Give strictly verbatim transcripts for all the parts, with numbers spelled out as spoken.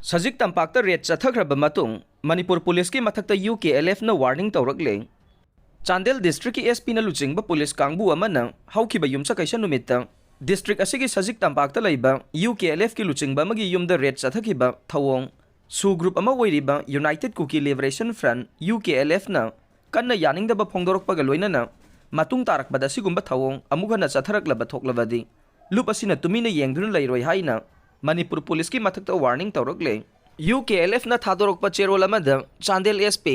ꯁꯖꯤꯛ ꯇꯝꯄꯥꯛꯇ ꯔꯦꯗ ꯆꯠꯊꯈ꯭ꯔꯕ ꯃꯇꯨꯡ ꯃꯅꯤꯄꯨꯔ ꯄꯨꯂꯤꯁꯀꯤ ꯃꯊꯛꯇ ꯌꯨ ꯀꯦ ꯑꯦꯜ ꯑꯦꯐꯅ ꯋꯥꯔꯅꯤꯡ ꯇꯧꯔꯛꯂꯦ꯫ ꯆꯥꯟꯗꯦꯜ ꯗꯤꯁꯇ꯭ꯔꯤꯛꯀꯤ ꯑꯦꯁ ꯄꯤꯅ ꯂꯨꯆꯤꯡꯕ ꯄꯨꯂꯤꯁ ꯀꯥꯡꯕꯨ ꯑꯃꯅ ꯍꯧꯈꯤꯕ ꯌꯨꯝꯁꯀꯩꯁ ꯅꯨꯃꯤꯠꯇ ꯗꯤꯁꯇ꯭ꯔꯤꯛ ꯑꯁꯤꯒꯤ ꯁꯖꯤꯛ ꯇꯝꯄꯥꯛꯇ ꯂꯩꯕ ꯌꯨ ꯀꯦ ꯑꯦꯜ ꯑꯦꯐꯀꯤ ꯂꯨꯆꯤꯡꯕ ꯑꯃꯒꯤ ꯌꯨꯝꯗ ꯔꯦꯗ ꯆꯠꯊꯈꯤꯕ ꯊꯧꯑꯣꯡ ꯁꯨ ꯒ꯭ꯔꯨꯞ ꯑꯃ ꯑꯣꯏꯔꯤꯕ United Kuki Liberation Front, U K L ꯑꯦꯐꯅ ꯀꯟꯅ ꯌꯥꯅꯤꯡꯗꯕ ꯐꯣꯡꯗꯣꯔꯛꯄꯒ ꯂꯣꯏꯅꯅ ꯃꯇꯨꯡ ꯇꯥꯔꯛꯄꯗ ꯑꯁꯤꯒꯨꯝꯕ ꯊꯧꯑꯣꯡ ꯑꯃꯨꯛ ꯍꯟꯅ ꯆꯠꯊꯔꯛꯂꯕ ꯊꯣꯛꯂꯕꯗꯤ ꯂꯨꯞ ꯑꯁꯤꯅ ꯇꯨꯃꯤꯟꯅ ꯌꯦꯡꯗꯨꯅ ꯂꯩꯔꯣꯏ ꯍꯥꯏꯅ ꯃꯅꯤꯄꯨꯔ ꯄꯨꯂꯤꯁꯀꯤ ꯃꯊꯛꯇ ꯋꯥꯔꯅꯤꯡ ꯇꯧꯔꯛꯂꯦ꯫ ꯌꯨ ꯀꯦ ꯑꯦꯜ ꯑꯦꯐꯅ ꯊꯥꯗꯣꯔꯛꯄ ꯆꯦꯔꯣꯜ ꯑꯃꯗ ꯆꯥꯟꯗꯦꯜ ꯑꯦꯁ ꯄꯤ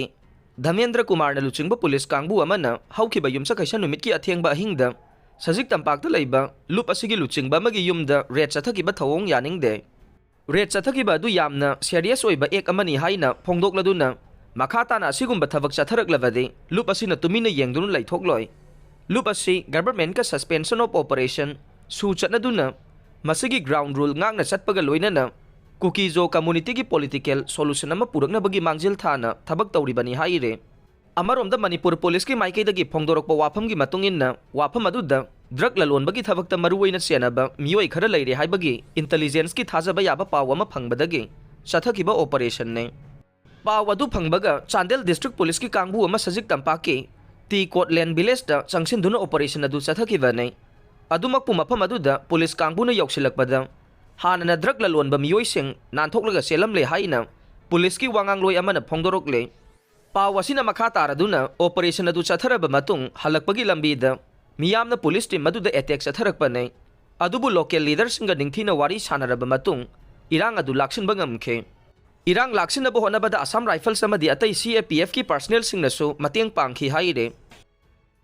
ꯙꯃꯦꯟꯗ꯭ꯔ ꯀꯨꯃꯥꯔꯅ ꯂꯨꯆꯤꯡꯕ ꯄꯨꯂꯤꯁ ꯀꯥꯡꯕꯨ ꯑꯃꯅ ꯍꯧꯈꯤꯕ ꯌꯨꯝꯁꯀꯩꯁ ꯅꯨꯃꯤꯠꯀꯤ ꯑꯊꯦꯡꯕ ꯑꯍꯤꯡꯗ ꯁꯖꯤꯛ ꯇꯝꯄꯥꯛꯇ ꯂꯩꯕ ꯂꯨꯞ ꯑꯁꯤꯒꯤ ꯂꯨꯆꯤꯡꯕ ꯑꯃꯒꯤ ꯌꯨꯝꯗ ꯔꯦꯗ ꯆꯠꯊꯈꯤꯕ ꯊꯧꯑꯣꯡ ꯌꯥꯅꯤꯡꯗꯦ꯫ ꯔꯦꯗ ꯆꯠꯊꯈꯤꯕ ꯑꯗꯨ ꯌꯥꯝꯅ ꯁꯦꯔꯤꯌꯁ ꯑꯣꯏꯕ ꯑꯦꯛ ꯑꯃꯅꯤ ꯍꯥꯏꯅ ꯐꯣꯡꯗꯣꯛꯂꯗꯨꯅ ꯃꯈꯥ ꯇꯥꯅ ꯑꯁꯤꯒꯨꯝꯕ ꯊꯕꯛ ꯆꯠꯊꯔꯛꯂꯕꯗꯤ ꯂꯨꯞ ꯑꯁꯤꯅ ꯇꯨꯃꯤꯟꯅ ꯌꯦꯡꯗꯨꯅ ꯂꯩꯊꯣꯛꯂꯣꯏ꯫ ꯂꯨꯞ ꯑꯁꯤ ꯒꯚꯔꯟꯃꯦꯟꯠꯀ ꯁꯁꯄꯦꯟꯁꯟ ꯑꯣꯐ ꯑꯣꯄꯔꯦꯁꯟ ꯁꯨ ꯆꯠꯅꯗꯨꯅ ꯃꯁꯤꯒꯤ ꯒ꯭ꯔꯥꯎꯟ ꯔꯨꯜ ꯉꯥꯛꯅ ꯆꯠꯄꯒ ꯂꯣꯏꯅꯅ ꯀꯨꯀꯤꯖꯣ ꯀꯝꯃꯨꯅꯤꯇꯤꯒꯤ ꯄꯣꯂꯤꯇꯤꯀꯦꯜ ꯁꯣꯂꯨꯁꯟ ꯑꯃ ꯄꯨꯔꯛꯅꯕꯒꯤ ꯃꯥꯡꯖꯤꯜ ꯊꯥꯅ ꯊꯕꯛ ꯇꯧꯔꯤꯕꯅꯤ ꯍꯥꯏꯔꯦ꯫ ꯑꯃꯔꯣꯝꯗ ꯃꯅꯤꯄꯨꯔ ꯄꯨꯂꯤꯁꯀꯤ ꯃꯥꯏꯀꯩꯗꯒꯤ ꯐꯣꯡꯗꯣꯔꯛꯄ ꯋꯥꯐꯝꯒꯤ ꯃꯇꯨꯡ ꯏꯟꯅ ꯋꯥꯐꯝ ꯑꯗꯨꯗ ꯗ꯭ꯔꯒ ꯂꯂꯣꯟꯕꯒꯤ ꯊꯕꯛꯇ ꯃꯔꯨꯑꯣꯏꯅ ꯆꯦꯟꯅꯕ ꯃꯤꯑꯣꯏ ꯈꯔ ꯂꯩꯔꯦ ꯍꯥꯏꯕꯒꯤ ꯏꯟꯇꯦꯂꯤꯖꯦꯟꯁꯀꯤ ꯊꯥꯖꯕ ꯌꯥꯕ ꯄꯥꯎ ꯑꯃ ꯐꯪꯕꯗꯒꯤ ꯆꯠꯊꯈꯤꯕ ꯑꯣꯄꯔꯦꯁꯟꯅꯤ꯫ ꯄꯥꯎ ꯑꯗꯨ ꯐꯪꯕꯒ ꯆꯥꯟꯗꯦꯜ ꯗꯤꯁꯇ꯭ꯔꯤꯛ ꯄꯨꯂꯤꯁꯀꯤ ꯀꯥꯡꯕꯨ ꯑꯃ ꯁꯖꯤꯛ ꯇꯝꯄꯥꯛꯀꯤ ꯇꯤ ꯀꯣꯠꯂꯦꯟ ꯚꯤꯂꯦꯖꯇ ꯆꯪꯁꯤꯟꯗꯨꯅ ꯑꯣꯄꯔꯦꯁꯟ ꯑꯗꯨ ꯆꯠꯊꯈꯤꯕꯅꯤ꯫ ꯑꯗꯨꯃꯛꯄꯨ ꯃꯐꯝ ꯑꯗꯨꯗ ꯄꯨꯂꯤꯁ ꯀꯥꯡꯕꯨꯅ ꯌꯧꯁꯤꯜꯂꯛꯄꯗ ꯍꯥꯟꯅꯅ ꯗ꯭ꯔꯒ ꯂꯂꯣꯟꯕ ꯃꯤꯑꯣꯏꯁꯤꯡ ꯅꯥꯟꯊꯣꯛꯂꯒ ꯆꯦꯜꯂꯝꯂꯦ ꯍꯥꯏꯅ ꯄꯨꯂꯤꯁꯀꯤ ꯋꯥꯉꯥꯡꯂꯣꯏ ꯑꯃꯅ ꯐꯣꯡꯗꯣꯔꯛꯂꯦ꯫ ꯄꯥꯎ ꯑꯁꯤꯅ ꯃꯈꯥ ꯇꯥꯔꯗꯨꯅ ꯑꯣꯄꯔꯦꯁꯟ ꯑꯗꯨ ꯆꯠꯊꯔꯕ ꯃꯇꯨꯡ ꯍꯜꯂꯛꯄꯒꯤ ꯂꯝꯕꯤꯗ ꯃꯤꯌꯥꯝꯅ ꯄꯨꯂꯤꯁ ꯇꯤꯝ ꯑꯗꯨꯗ ꯑꯦꯇꯦꯛ ꯆꯠꯊꯔꯛꯄꯅꯤ꯫ ꯑꯗꯨꯕꯨ ꯂꯣꯀꯦꯜ ꯂꯤꯗꯔꯁꯤꯡꯒ ꯅꯤꯡꯊꯤꯅ ꯋꯥꯔꯤ ꯁꯥꯟꯅꯔꯕ ꯃꯇꯨꯡ ꯏꯔꯥꯡ ꯑꯗꯨ ꯂꯥꯛꯁꯤꯟꯕ ꯉꯝꯈꯤ꯫ ꯏꯔꯥꯡ ꯂꯥꯛꯁꯤꯟꯅꯕ ꯍꯣꯠꯅꯕꯗ ꯑꯁꯥꯝ ꯔꯥꯏꯐꯜꯁ ꯑꯃꯗꯤ ꯑꯇꯩ ꯁꯤ ꯑꯦ ꯄꯤ ꯑꯦꯐꯀꯤ ꯄꯥꯔꯁꯅꯦꯜꯁꯤꯡꯅꯁꯨ ꯃꯇꯦꯡ ꯄꯥꯡꯈꯤ ꯍꯥꯏꯔꯦ꯫